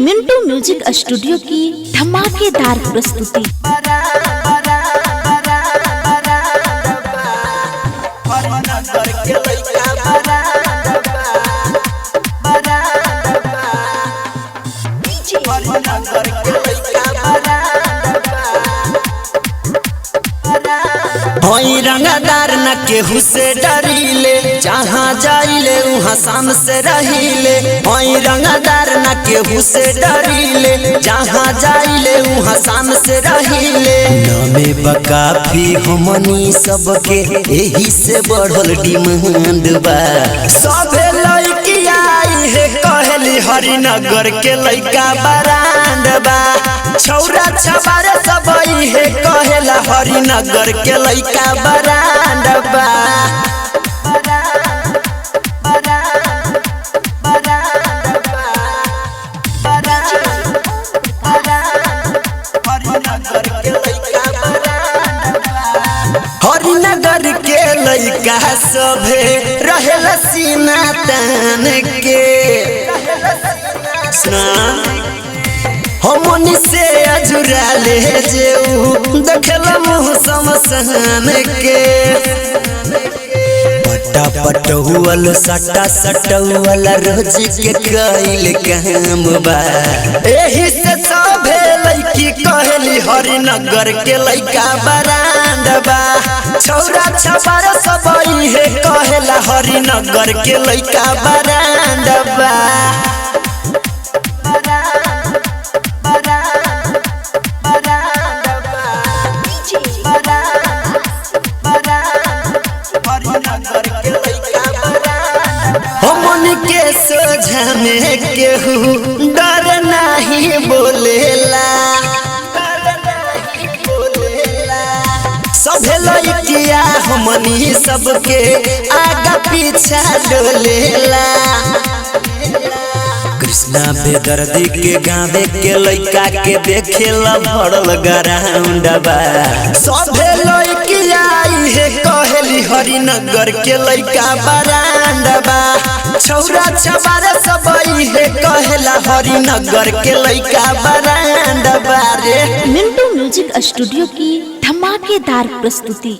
Mintu music studio की धमाकेदार प्रस्तुति। होई रंगदार न केहू से डरीले, जहाँ जाइले वहाँ शाम से रहीले। होई रंगदार न केहू से डरीले, जहाँ जाइले वहाँ शाम से रहीले। नामे बकाफी हमनी सबके, एही से बढ़ल डिमांड बा। सभे लड़की आई है कहली हरिनगर के लड़का बरांड बा। छौरा छबारे सब है कहेला हरिनगर के लड़का बरांड बा। हरिनगर के लड़का सभे रहेला सीना तान के। हमनी से अजुरा ले जेऊ देखला मुँह समसान के। पटा पटहुअल सटा सटहुअल रोज के कइल काम बा। एही से सभे लड़की कहली हरिनगर के लड़का बरांड बा। छौरा छबार सब इहे कहेला हरिनगर के लड़का बरांड बा। हमन के सोझा में केहू डर नहीं बोलेला। सभे लड़किया हमनी सबके आगा पीछा डोलेला। कृष्णा बेदर्दी के गावे के लड़का के देखेला भरल ग्राउंड बा। सभे लड़किया इहे कहली हरिनगर के लड़का बरांड बा। छौरा छबार सब इहे कहेला हरिनगर के लड़का बरांड बा रे। मिंटू म्यूजिक स्टूडियो की धमाकेदार प्रस्तुति।